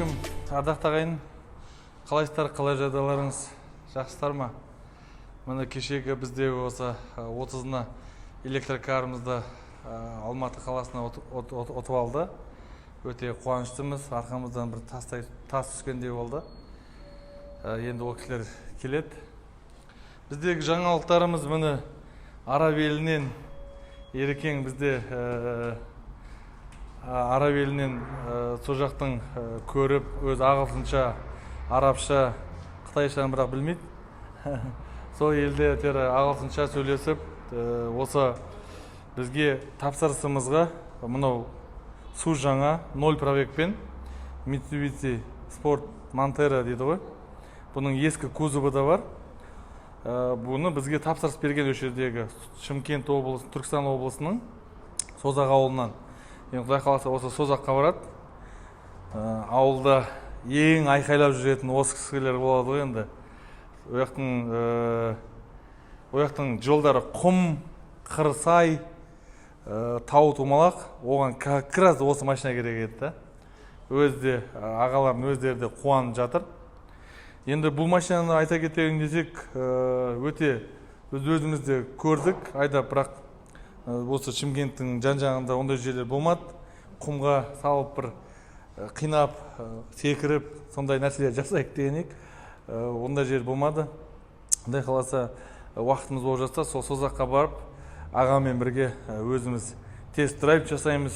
Ассалаумағалейкум, ардақты ағайын! Қалайсыздар, қалай жағдайларыңыз, жақсыздар ма? Міне, кешегі бізде осы 30-ына электрокарымызды Алматы қаласына ұтып алды. Өте қуаныштымыз, арқамыздан бір тастай тас түскендей болды. Енді ол кісілер келеді. Біздегі жаңалықтарымыз: міне, араб елінен Ерекең бізде араб елінен сол жақтың көріп, өзі ағылшынша, арабша, қытайшаны бірақ білмейді, сол елде әйтеуір ағылшынша сөйлесіп, осы бізге тапсырысымызға мынау су жаңа ноль пробегпен Mitsubishi Sport Montero дейді ғой, бұның ескі кузовы да бар. Бұны бізге тапсырыс берген осы жердегі Шымкент облысы, Түркістан облысының Созақ ауылынан. Енді, құдай қаласа, осы Созаққа барады. Ауылда ең айқайлап жүретін осы кісілер болады ғой. Енді ол жақтың жолдары құм, қыр, сай, тау томалақ, оған как раз осы машина керек еді да. Өзі де, ағалардың өздері де қуанып жатыр. Енді бұл машинаны айта кетейін десек, өте біз өзіміз де көрдік айдап, бірақ осы Шымкенттің жан жағында ондай жерлер болмады, құмға салып бір қинап, секіріп, сондай нәрселер жасайық деген едік, ондай жер болмады. Құдай қаласа, уақытымыз болып жатса, сол Созаққа барып, ағамен бірге өзіміз тест драйв жасаймыз.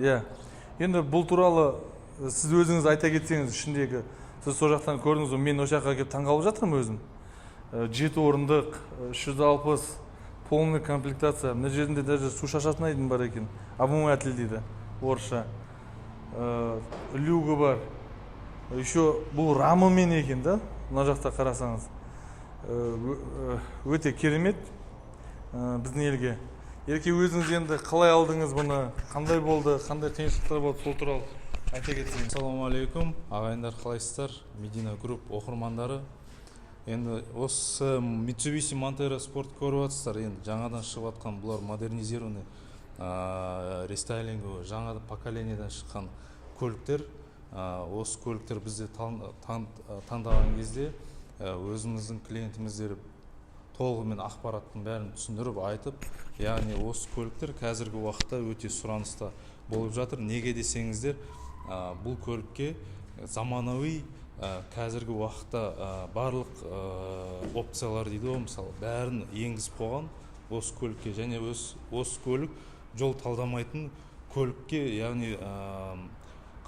Иә, енді бұл туралы сіз өзіңіз айта кетсеңіз, ішіндегі сіз сол жақтан көрдіңіз ғой. Мен осы жаққа келіп таңғалып жатырмын өзім. Жеті орындық, 360, полный комплектация, мына жерінде даже су шашатын айдын бар екен, омыватель дейді орысша. Люгі бар, еще бұл рамымен екен да. Мына жақта қарасаңыз, өте керемет. Біздің елге, Ереке, өзіңіз енді қалай алдыңыз бұны, қандай болды, қандай қиыншылықтар болды, сол туралы айта кетсеңіз. Ассалаумағалейкум, ағайындар, қалайсыздар, Медина Групп оқырмандары! Енді осы Mitsubishi Montero Sport көріп жатсыздар. Енді жаңадан шығып жатқан бұлар модернизированный, рестайлинговый, жаңа поколениедан шыққан көліктер. Осы көліктер бізде таңдаған кезде өзіміздің клиентіміздер толығымен ақпараттың бәрін түсіндіріп айтып, яғни осы көліктер қазіргі уақытта өте сұраныста болып жатыр. Неге десеңіздер, бұл көлікке заманауи, қазіргі уақытта барлық опциялар дейді ғой, мысалы, бәрін енгізіп қойған осы көлікке. Және осы көлік жол талдамайтын көлікке, яғни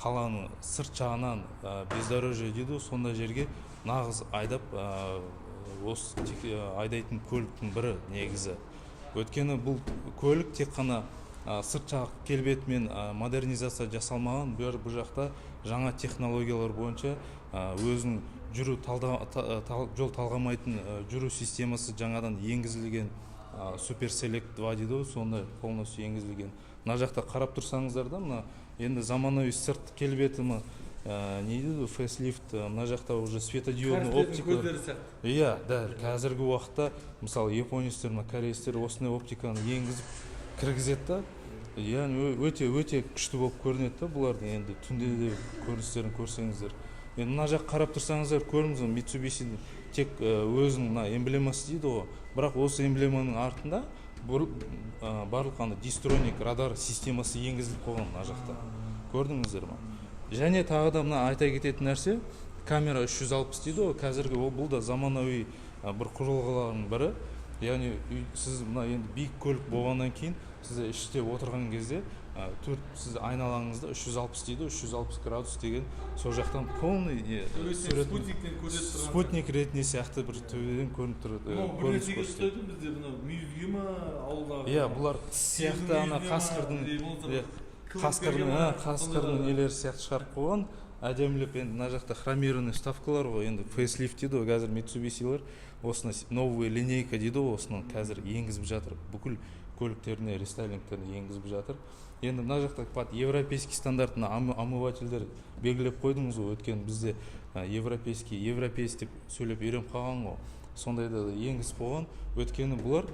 қаланың сырт жағынан, бездорожье дейді ғой, сондай жерге нағыз айдап, осы айдайтын көліктің бірі негізі. Өйткені бұл көлік тек қана сырт жақ келбетімен модернизация жасалмаған, бұл жақта жаңа технологиялар бойынша өзінің жүру жол талғамайтын жүру системасы жаңадан енгізілген, Супер Селект 2 дейді ғой, сондай полностью енгізілген. Мына жақта қарап тұрсаңыздар да, мына енді заманауи сырт келбеті ма, не дейді ғой, фейслифт, мына жақта уже светодиодный оптика. Көздері сияқты. Иә, дәл қазіргі уақытта, мысалы, японецтер, мына корейстер осындай оптиканы енгізіп кіргізеді да, яғни өте өте күшті болып көрінеді да. Бұлардың енді түнде де көріністерін көрсеңіздер. Енді мына жақ қарап тұрсаңыздар, көрдіңіз ғой, Mitsubishi тек өзінің мына эмблемасы дейді ғой, бірақ осы эмблеманың артында барлық ана дистроник радар системасы енгізіліп қойған мына жақта, көрдіңіздер ма? Және тағы да мына айта кететін нәрсе, камера 360 дейді ғой қазіргі, ол бұл да заманауи бір құрылғылардың бірі. Яғни сіз мына енді биік көлік болғаннан кейін, сіз іште отырған кезде төрт сіз айналаңызда 360 дейді, 360 градус деген, сол жақтан полный не суретін Спутниктен көрсетіп тұрған. Спутник ретінде сияқты бір төбеден көрініп тұрады, Мынау бір көрініс нәрсеге көрсетеді. ұқсайды бізде, мынау мүйізге ма, ауылдағы? Иә, бұлар тіс сияқты, ана мүйізіне ма, қасқырдың или болмаса иә, бір қасқырдың ма, қасқырдың сондайлар. нелері сияқты шығарып қойған әдемілеп. Енді мына жақта хромированный вставкалар ғой, енді фейслифт дейді ғой. Қазір Митсубисилер осыны новый линейка дейді ғой, осыны қазір енгізіп жатыр, бүкіл көліктеріне, рестайлингтеріне енгізіп жатыр. Енді мына жақта под европейский стандарт мына омывательдер белгілеп қойдыңыз ғой. Өйткені бізде европейский, европеец деп сөйлеп үйреніп қалған ғой, сондайды да енгізіп қойған. Өйткені бұлар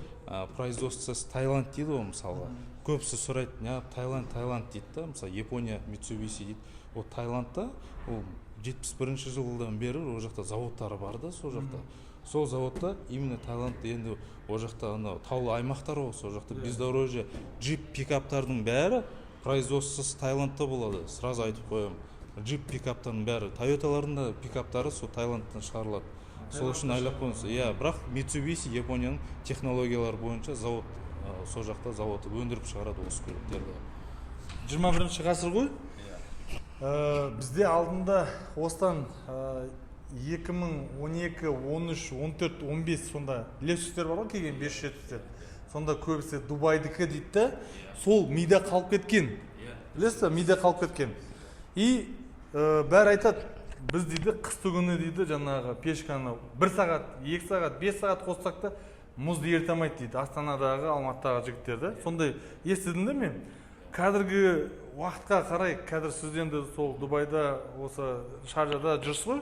производствосы Таиланд дейді ғой. Мысалға, көбісі сұрайды, неғып Таиланд, Таиланд дейді да, мысалы, Япония Митсубиси дейді. Ол Таиландта ол 71-жылдан бері ол жақта заводтары бар да, сол жақта. Сол заводта именно Таиланд, енді ол жақта анау таулы аймақтар ғой, сол жақта бездорожье, джип, пикаптардың бәрі производствосы Таиландта болады, сразу айтып қоямын. Джип, пикаптардың бәрі, Тойоталардың да пикаптары сол Таиландтан шығарылады. Сол үшін ойлап қойыңыз. Иә, бірақ Mitsubishi Японияның технологиялары бойынша завод, сол жақта заводы өндіріп шығарады осы көліктерді. 21-ғасыр ғой. Бізде алдында осыдан 2012, 13, 14, 15 сонда Лексустер бар ғой келген, 570-тер. Сонда көбісі Дубайдікі дейді да, сол мида қалып кеткен. Білесіз ба, мида қалып кеткен. И бәрі айтады, біз дейді қысты күні дейді жаңағы печканы 1 сағат, 2 сағат, 5 сағат қоссақ та, мұзды еріте алмайды дейді Астанадағы, Алматыдағы жігіттер да. Сондай естідім да мен. Қазіргі уақытқа қарай, қазір сіз енді сол Дубайда, осы Шаржада жүрсіз ғой,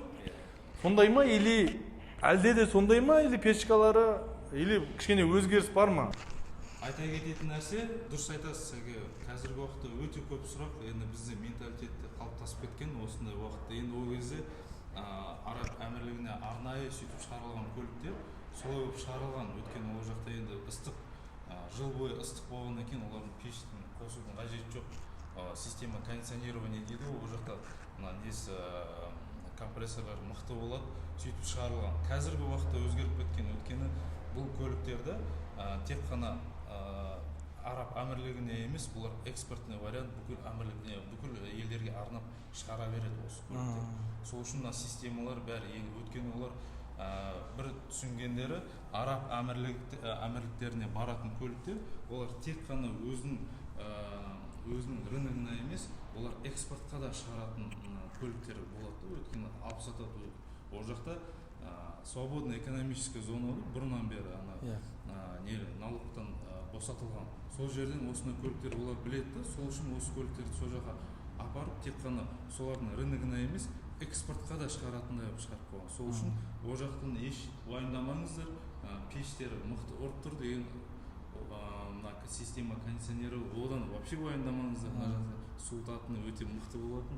сондай ма или әлде де сондай ма, или печкалары, или кішкене өзгеріс бар ма? Айта кететін нәрсе, дұрыс айтасыз, Сәке. Қазіргі уақытта өте көп сұрақ. Енді бізде менталитетте қалыптасып кеткен осындай уақытта. Енді ол кезде Араб Әмірлігіне арнайы сөйтіп шығарылған көліктер солай болып шығарылған. Өйткені ол жақта енді ыстық, жыл бойы ыстық болғаннан кейін олардың пештің қосудың қажеті жоқ. Система кондиционирования дейді ғой, ол жақта мына несі, компрессорлар мықты болады, сөйтіп шығарылған. Қазіргі уақытта өзгеріп кеткен, өйткені бұл көліктерді тек қана Араб Әмірлігіне емес, бұлар экспортный вариант, бүкіл әмірлік не, бүкіл елдерге арнап шығара береді осы көліктер. Сол үшін мына системалар бәрі өйткені олар бір түсінгендері, Араб Әмірліктеріне баратын көліктер олар тек қана өзінің рыногына емес, олар экспортқа да шығаратын көліктер болады да. Өйткені алып сатады ол жақта свободная экономическая зона ғой бұрыннан бері ана не, налогтан босатылған. Сол жерден осындай көліктер олар біледі да, сол үшін осы көліктерді сол жаққа апарып, тек қана солардың рыногына емес, экспортқа да шығаратындай қылып шығарып қойған. Сол үшін ол жақтан еш уайымдамаңыздар, пештері мықты ұрып тұр деген, мына система кондиционирования, одан вообще уайымдамаңыздар. Мына жақта суытатыны өте мықты болатын.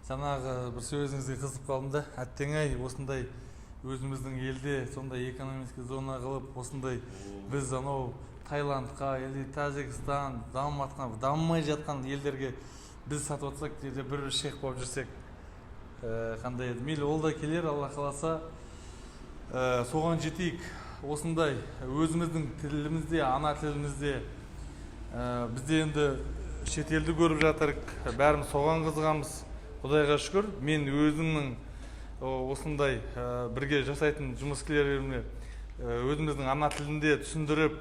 Жаңағы бір сөзіңізге қызып қалдым да. Әттең ай, осындай өзіміздің елде сондай экономический зона қылып, осындай біз анау Таиландқа или Тәжікстан, дамып жатқан, дамымай жатқан елдерге біз сатып жатсақ, жерде бір шейх болып жүрсек, қандай еді. Мейлі, ол да келер, Алла қаласа. Соған жетейік. Осындай өзіміздің тілімізде, ана тілімізде. Бізде енді шетелді көріп жатырық, бәріміз соған қызығамыз. Құдайға шүкір, мен өзімнің осындай бірге жасайтын жұмыскерлеріме өзіміздің ана тілінде түсіндіріп,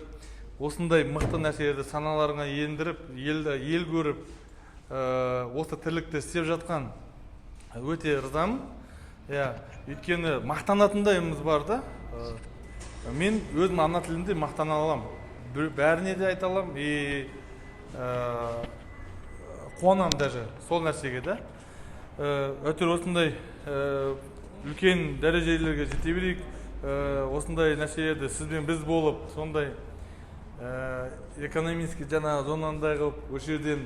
осындай мықты нәрселерді саналарына ендіріп, елді ел көріп, осы тірлікті істеп жатқан өте ырзамын. Иә, өйткені мақтанатындайымыз бар да. Мен өзім ана тілімде мақтана аламын, бәріне де айта аламын и қуанамын даже сол нәрсеге да. Әйтеуір осындай үлкен дәрежелерге жете берейік. Осындай нәрселерді сізбен біз болып, сондай экономический жаңағы зонандай қылып, осы жерден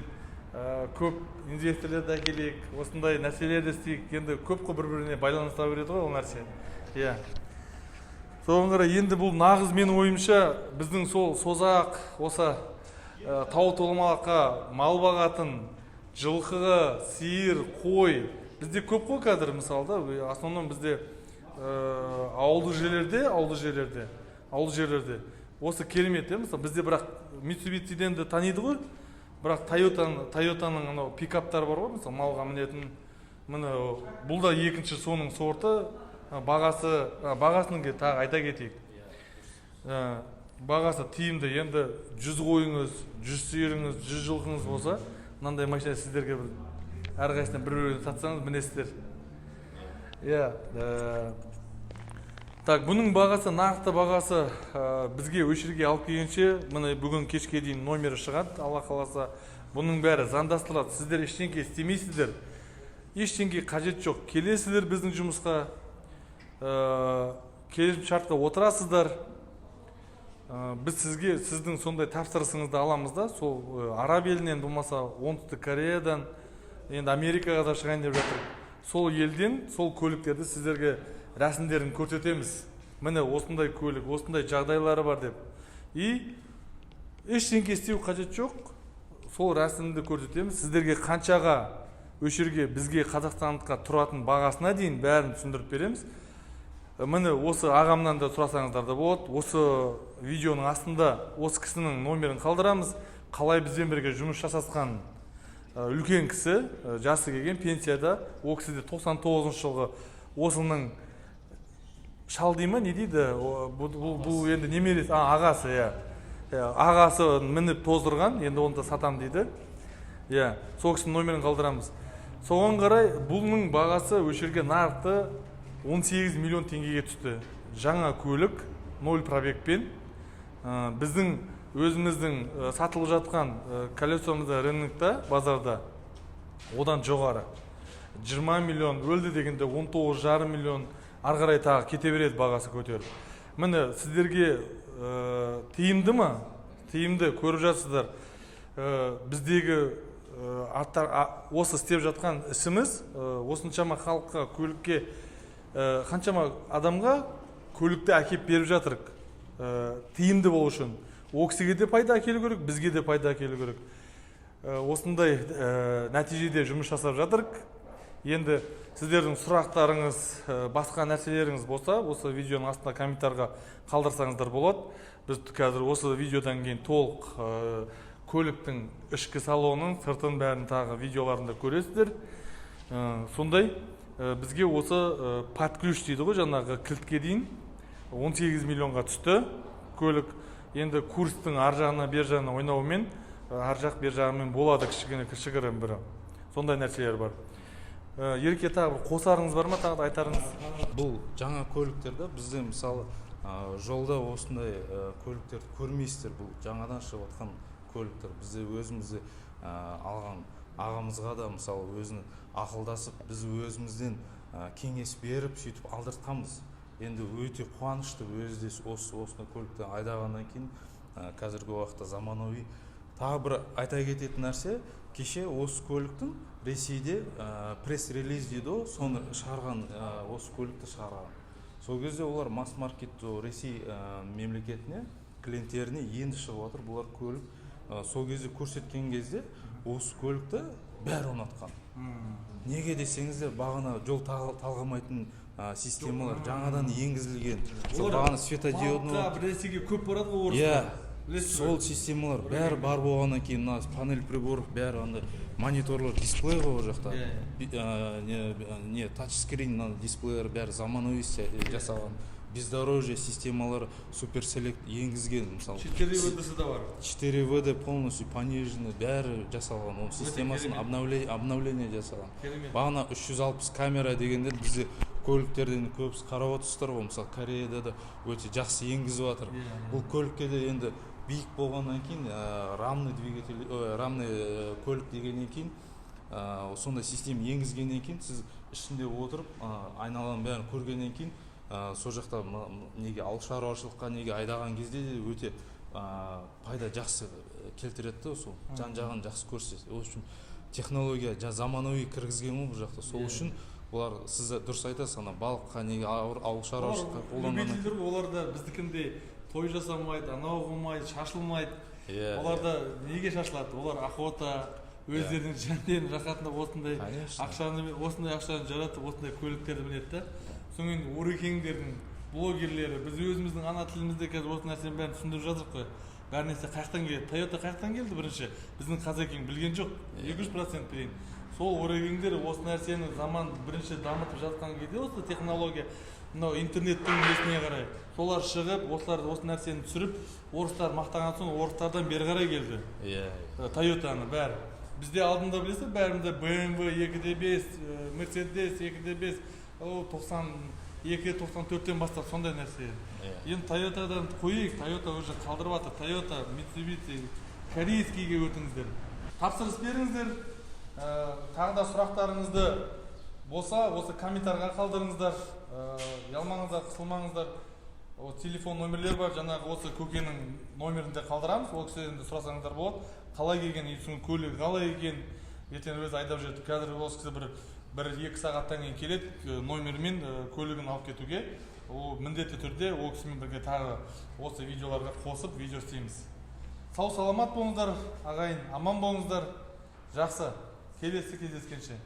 көп инвесторлерді әкелейік, осындай нәрселерді істейік. Енді көп қой, бір біріне байланыса береді ғой ол нәрсе. Иә, соған қарай енді бұл нағыз, менің ойымша, біздің сол Созақ, осы тау Толмалаққа мал бағатын, жылқы, сиыр, қой бізде көп қой қазір. Мысалы да, в основном бізде ауылды жерлерде осы керемет, иә. Мысалы, бізде бірақ Митсубитиден де таниды ғой, бірақ Тойотаның анау пикаптары бар ғой, мысалы, малға мінетін. Міне, бұл да екінші соның сорты. Бағасын тағы айта кетейік. Бағасы тиімді. Енді 100 қойыңыз, 100 сиырыңыз, 100 жылқыңыз болса, мынандай машина сіздерге бір әрқайсысынан бір біреуін сатсаңыз, мінесіздер. Иә. Так, бұның бағасы, нақты бағасы, бізге осы жерге алып келгенше, міне, бүгін кешке дейін номері шығады, Алла қаласа. Бұның бәрі заңдастырылады. Сіздер ештеңке істемейсіздер, ештеңке қажет жоқ. Келесіздер біздің жұмысқа, келісім шартқа отырасыздар. Біз сізге сіздің сондай тапсырысыңызды аламыз да, сол араб елінен, болмаса Оңтүстік Кореядан. Енді Америкаға да шығайын деп жатыр. Сол елден сол көліктерді сіздерге рәсімдерін көрсетеміз. Міне, осындай көлік, осындай жағдайлары бар деп. И ештеңке істеу қажет жоқ. Сол рәсімді көрсетеміз. Сіздерге қаншаға осы жерге, бізге, қазақстандыққа тұратын бағасына дейін бәрін түсіндіріп береміз. Міне, осы ағамнан да сұрасаңыздар да болады. Осы видеоның астында осы кісінің номерін қалдырамыз. Қалай бізбен бірге жұмыс жасасқан, үлкен кісі, жасы келген, пенсияда. Ол кісі де 99 жылғы, осының шал дей ма, не дейді? Бұл енді немересі, ағасы, иә. Иә, ағасы мініп тоздырған, енді оны да сатам дейді. Иә, сол кісінің номерін қалдырамыз. Соған қарай бұның бағасы осы жерге нарықты 18 миллион теңгеге түсті. Жаңа көлік, ноль пробегпен. Біздің өзіміздің сатылып жатқан колесомызда, рынокта, базарда одан жоғары, 20 миллион, өлді дегенде 19,5 миллион, ары қарай тағы кете береді бағасы көтеріп. Міне, сіздерге тиімді ма? Тиімді, көріп жатсыздар. Біздегі аттар, осы істеп жатқан ісіміз, осыншама халыққа көлікке, қаншама адамға көлікті әкеп беріп жатырық. Тиімді болу үшін ол кісіге де пайда әкелу керек, бізге де пайда әкелу керек. Осындай нәтижеде жұмыс жасап жатырық. Енді сіздердің сұрақтарыңыз, басқа нәрселеріңіз болса, осы видеоның астына комментарға қалдырсаңыздар болады. Біз қазір осы видеодан кейін толық көліктің ішкі салонын, сыртын, бәрін тағы видеоларында көресіздер. Сондай бізге осы под ключ дейді ғой, жаңағы кілтке дейін 18 миллионға түсті көлік. Енді курстың ар жағына, бер жағына ойнауымен, ар жақ бер жағымен болады кішкене, кішігірім бір сондай нәрселер бар. Ереке, тағы бір қосарыңыз бар ма, тағы да айтарыңыз? Бұл жаңа көліктерді бізде, мысалы, жолда осындай көліктерді көрмейсіздер. Бұл жаңадан шығып жатқан көліктер. Бізде өзімізде алған ағамызға да, мысалы, өзінің ақылдасып, біз өзімізден кеңес беріп, сөйтіп алдыртқанбыз. Енді өте қуанышты өзі де осы осындай көлікті айдағаннан кейін. Қазіргі уақытта заманауи. Тағы бір айта кететін нәрсе, кеше осы көліктің Ресейде пресс-релиз дейді ғой, соны шығарған, осы көлікті шығарған. Сол кезде олар масс-маркет Ресей мемлекетіне, клиенттеріне енді шығып жатыр бұлар көлік. Сол кезде көрсеткен кезде осы көлікті бәрі ұнатқан. Неге десеңіздер, бағана жол талғамайтын системалар жаңадан енгізілген. Сол бағана светодиодный Балыққа, бір нәрсеге көп барады ғой орыстар. Иә. Білесіз Сол бе? системалар бәрі бар болғаннан кейін, мына панель приборов бәрі андай мониторлар, дисплей ғой ол жақта. Иә, Не тачскрин, мына дисплейлер бәрі заманауи жасалған, бездорожье системалары, супер селект енгізген, мысалы. 4 ВД да бар. 4 ВД полностью пониженный, бәрі жасалған, оның системасын Керемет. обновление жасалған. Керемет. Бағана 360 камера дегенде, бізде көліктерден көбісі қарап отырсыздар ғой, мысалы, Кореяда да өте жақсы енгізіп жатыр. Иә, иә. Бұл көлікке де енді биік болғаннан кейін, рамный двигатель, ой, рамный көлік дегеннен кейін, сондай система енгізгеннен кейін, сіз ішінде отырып, айналаның бәрін көргеннен кейін, сол жақта неге ауыл шаруашылыққа, неге айдаған кезде де өте пайда жақсы келтіреді да, сол жан жағын жақсы көрсе. В общем, технология заманауи кіргізген ғой бұл жақта. Сол үшін бұлар, сіз дұрыс айтасыз, ана балыққа, неге, ауыл шаруашылыққа қолданғаннан Любительдер ғой, олар да біздікіндей той жасамайды, анау қылмайды, шашылмайды. Иә. Олар да неге шашылады? Олар охота, өздерінің жандерінің рахатына осындай ақшаны, осындай ақшаны жаратып, осындай көліктерді мінеді да. Содан кейін орекеңдердің блогерлері, біз өзіміздің ана тілімізде қазір осы нәрсенің бәрін түсіндіріп жатырмық қой. Бәр нәрсе қай жақтан келеді? Тойота қай жақтан келді бірінші? Біздің қазекең білген жоқ, 200% білейін. Сол орекеңдер осы нәрсені заман бірінші дамытып жатқан кезде, осы технология, мынау интернеттің несіне қарай солар шығып, осылар осы нәрсені түсіріп, орыстар мақтаған соң, орыстардан бері қарай келді. Иә. Тойотаны бәрі бізде алдында, білесіз, бәрімізде BMW 2,5, Мерседес 2,5, ол 92, 94-тен бастап сондай нәрсе. Иә. Енді Тойотадан қояйық, Тойота уже қалдырып жатыр. Тойота, Митсубиси, корейскийге өтіңіздер, тапсырыс беріңіздер. Тағы да сұрақтарыңызды болса, осы комментарийға қалдырыңыздар. Ұялмаңыздар, қысылмаңыздар. О, телефон номерлер бар, жаңағы осы көкенің номерін де қалдырамыз. Ол кісіден де сұрасаңыздар болады, қалай келген, үйсінің көлігі қалай екен. Ертең өзі айдап жүреді. Қазір осы кісі бір 2 сағаттан кейін келеді номермен көлігін алып кетуге. Ол міндетті түрде ол кісімен бірге тағы осы видеоларға қосып, видео істейміз. Сау саламат болыңыздар, ағайын, аман болыңыздар. Жақсы, келесі кездескенше.